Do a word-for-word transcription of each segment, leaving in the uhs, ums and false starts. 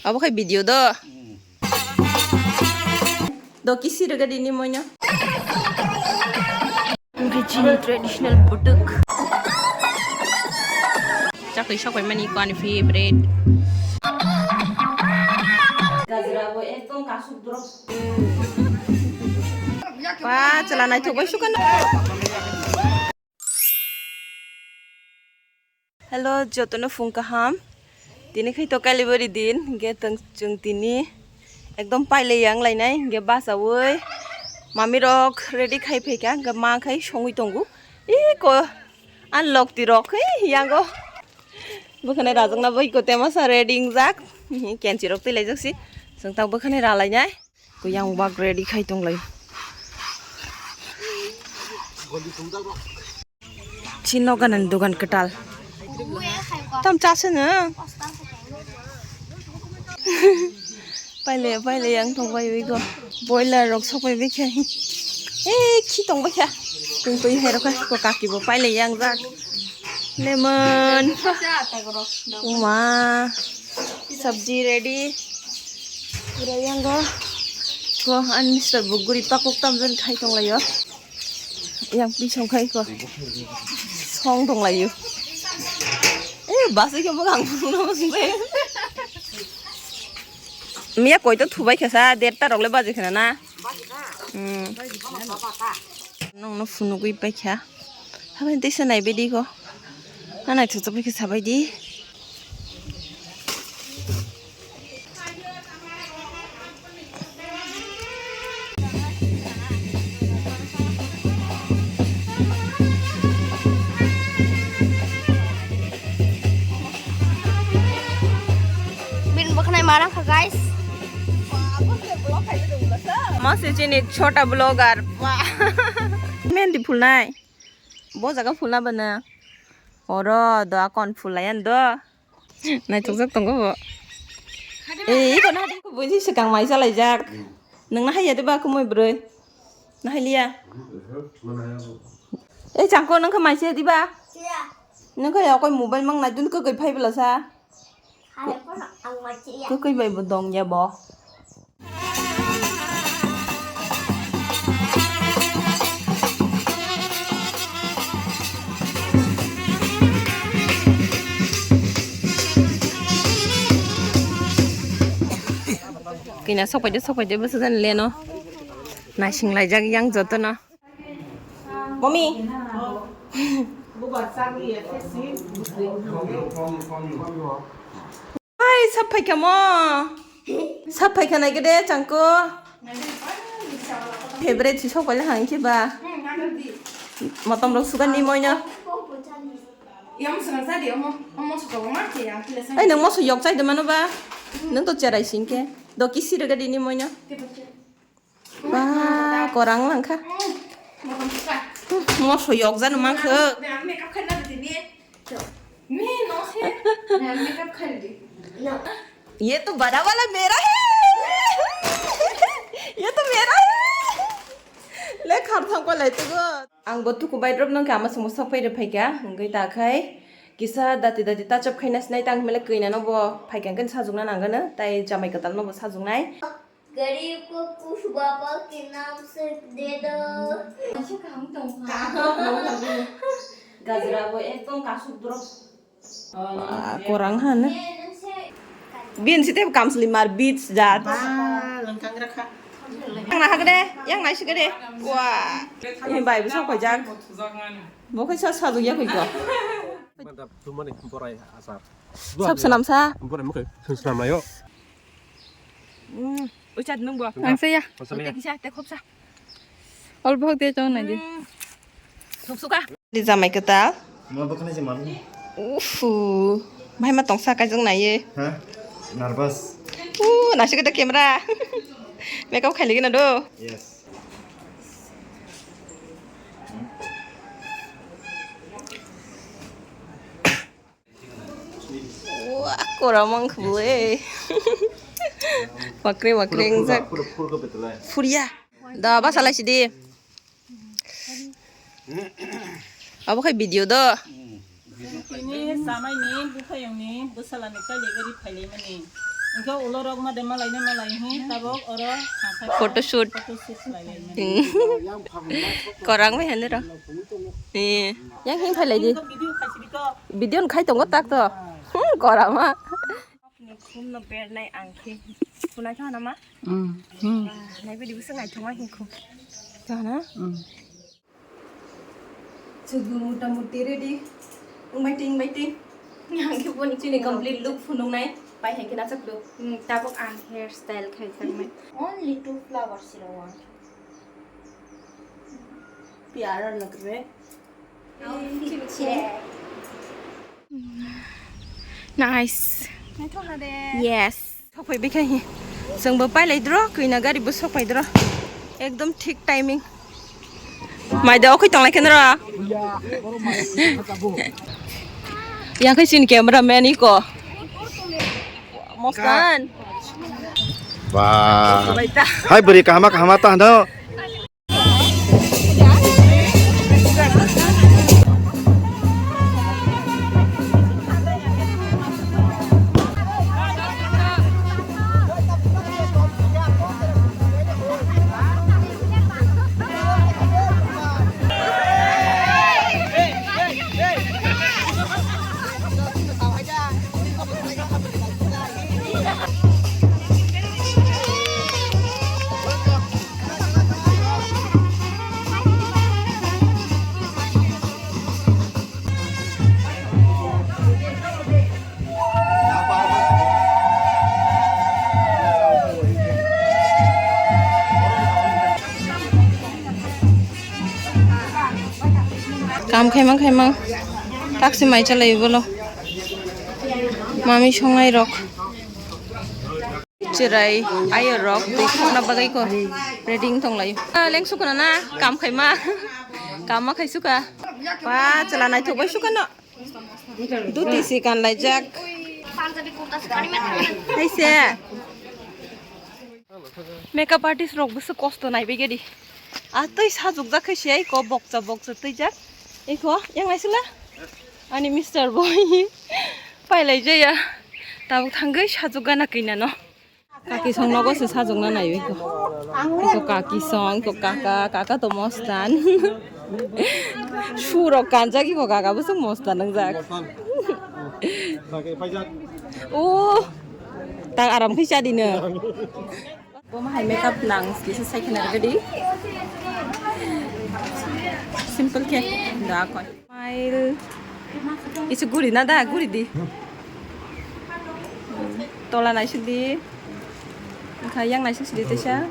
Abo khai video do. Do kisi rega dini moino. Oke, chini traditional butuk. Chakri sok pai mani ko ani favorite. Gajra bo ekdom kasuk drop. Pa, chwla naithok bai sukan. Hello, jotono phung kaham. Tini khai to Kalibari din, hingke tong-, chwng tini ekdom pailai yang lainai, hingke bachaui mami rok ready khai phaikha, hingke ma khai songwi tongo. Iko, an lokti rok, he, yango. Bwkhanai rajakna bai iko temasa ready wngjak. Kenchi rok twi laijak si. Chwng tak bwkhanai ralainai. Kuyang bak ready khai tonglai. Chino ganan dogan kwtal. Tam chasene. Paile, paile yang tongbai ui go. Boiler rok sokbai bikha. Eh, khi tongbai kha. Tungtui hai rok kha. Ko kaki bo paile yang jak. Lemon. Uma. Sabji ready. Pura yang go. Ko an mister buguri pakuk tamjani khai tonglaio. Yang pisong khai ko. Song tonglaio. Eh, basi ke bwkang phunukno mosong tei. Miya koi to thubai kha sa, derta rok le baji khana na. Hmm. Nongno phunugwi paikha. Habai teisa naibaidi ko. Na naithok tongwi khe sabaidi. Bini bwkhanai ma rang kha, guys. Mo se chini chota vlogger. Mendi phulnai. Bo jaga phulna bana. Oro do akon phulaiyan do. Naithokjak tongo bo. Eh, iko na hadi ko buji swkang mai chalaijak. Nwng na haiya de ba kumui bwrwi. Na hailiya. Eh, changko nwng kha mai se di ba. Nwng kha ya koi mobile mang nai dun ko goi phai bwla sa. Kwkwi bai bo dong ya bo. Kina sokpai de, sokpai de, bwsajani leno. Naising laijak yang jotono. Mami. Ai, sap phaikha mo. Sap phaikha nai gede changko. Favorite si sok paila hang khe ba. Motom rok sugan ni moino. Ai, nang moso yok chai de mano ba. Nang to cherai sing khe. Do kisi rega di ni moino. Ba, korang langkha. Moso yok janu mangkha. Ye to bara wala mera hai. Ye to mera hai. Le khar thang pa lai tugo. Ang bo tuku bai drop nang kama sumo sok pai re phaikha. Hingkai ta khai. Kisa dati dati tachop khai nasnai tang mele koi nano bo phaikha kan sajung na nang gana. Tai jamai katal no bo sajung nai. गरीब को कुछ बाबा के नाम से दे दो। Gajra bo ekdom kasuk drop. Ah, korang hana. Bin site kamsli mar beach jat. Ba, lengkang rakha. Yang na hagde, yang nai sigade. Wah. Ini bai bisa koi jak. Bo koi sa sadu ya koi ko. Mantap, tumani borai asar. Sab senam sa. Borai mukai senam layo. Hmm, uchat nung bo. Ang saya. Uchat kisa te khop sa. Ol bhok de chong nai di. Hmm. Thuk suka. Di jamai kwtal. Ma bwkhani se mami. Ufu. Mai ma tongsa kai jong nai ye. Ha? Nervous. Uh, nasi kita camera. Makeup khai lagi na do. Yes. Wah, korang mang khubui. Wakre, wakre, engjak. Pura, pura, pura, pura. Furia. Da, ba salai sidi. Abo khai video do. Ini samai ni, bukhayong ni, busalani kali beri phailai mani. Engkhe ulo rok ma de malai na malai hi tabok oro hasa photoshoot. Photoshoot lai lai na. Hmm. Korang bai hande ro. Eh, yang hing phailai di. Video khai sidi ko. Video khai tongo tak to. Hmm, korama. Khum no bernai ang khe. Kunai thana ma? Hmm. Hmm. Nai bidi busung ai thuma hingkho. Thana? Hmm. Chwng motamuti ready. Wngbai ting, wngbai ting. Ang khe boni chini complete look phunuknai. Pai hai khe nachak look. Hmm, tabuk ang hair style khai thangmai. Only two flowers rw. Piara nukre. Nice. Yes. Sokphai bikha hi. Chwngbo pailai dro, kwina gari bo sokphai dro. Ekdom thik timing. Mai da okhoi tonglai khe nro. Yang khai chini camera man iko. Mostan. Ba. Hai bwrwi kahama kahama ta hano. Kam khaimang khaimang taksi mai chalai bolo. Mami songnai rok. Chirai ayo rok twi khokna bagwi ko ready wng tong lai. Ah, leng sukuna na kam khaima. Kam ma khai suka. Ba chwla naithok bai suka no. Duti si kan lai jak. Hai se. Makeup artist rok bwswk kosto nai bege di. A twi sajwk jak khai se ai ko bokcha bokcha twi jak. Eko yang naisila. Ani mister boy. Pailai jaya. Tabuk thangwi sajwk gana kina no. Kaki song nogo se sajwk na nai eko. Eko kaki song, eko kaka, kaka to mostan. Surok kanjak eko kaka bwswk mostan wngjak. O. Tak aram khai cha di no. Bo ma hai makeup nang kisa sai khna rwdi. Simple khe da koi. Smile. Kisa guri na da, guri di. Tola naisuk di. Kha yang naisuk sidi tesa.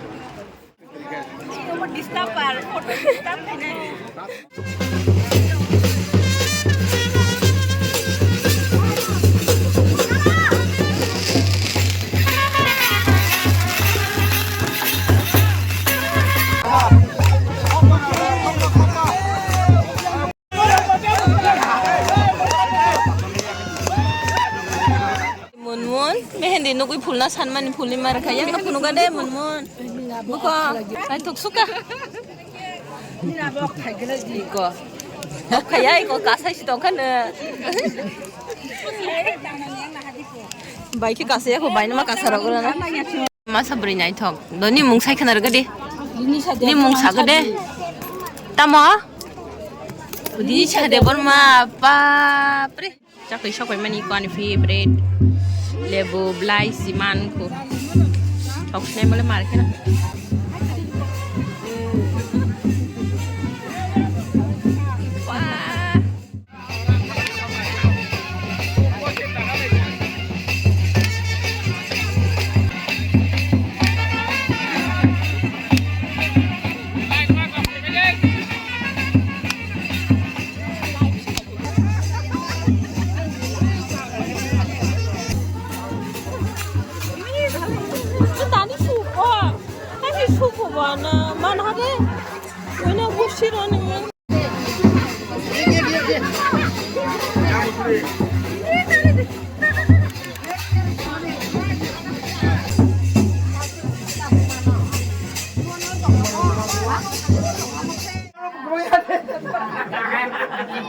Munmun, mehendi nugui phulna sanmani phulni mar kha, yang no phunuga de Munmun. Buko, ai thuk suka. Iko. Khaya iko kasai si tongkha no. Bai khe kasai ako bai no ma kasa rok na. Masa bwrwi naithok. Do ni mung sai khna rwgadi. Ni mung sagade. Tamo? Di sa de borma bapre. Chakri sok pai mani ko ani favorite. Lebu, blai, siman ko. Thok sinai mole mar khena. Wah. Tani suko, tani suko bana, mana hake, wena gusi roni.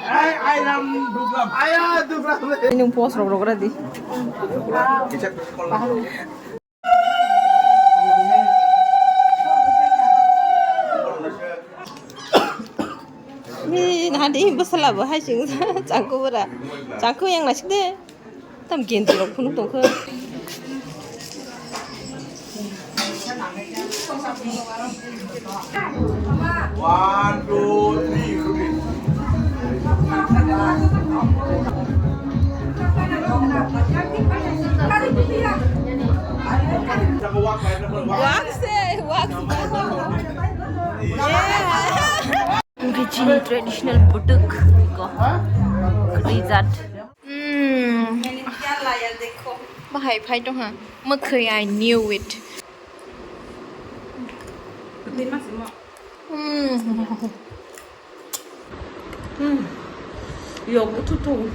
Ai, ai, ram, dukram. Aya, dukram. Nung post rok rok radi. Ni nadi bwsala bo hai sing changku bura. Changku yang nasik de. Tam genji rok phunuk tongkha. One, two, three, ready. Wak se, wak se. Yeah. Wngkhe chini traditional bwtwk ko. Kwrwi jat. Mm. Bahai phai tongha. Mwkhwi, I knew it. Mm. Mm. Yok, uthutu.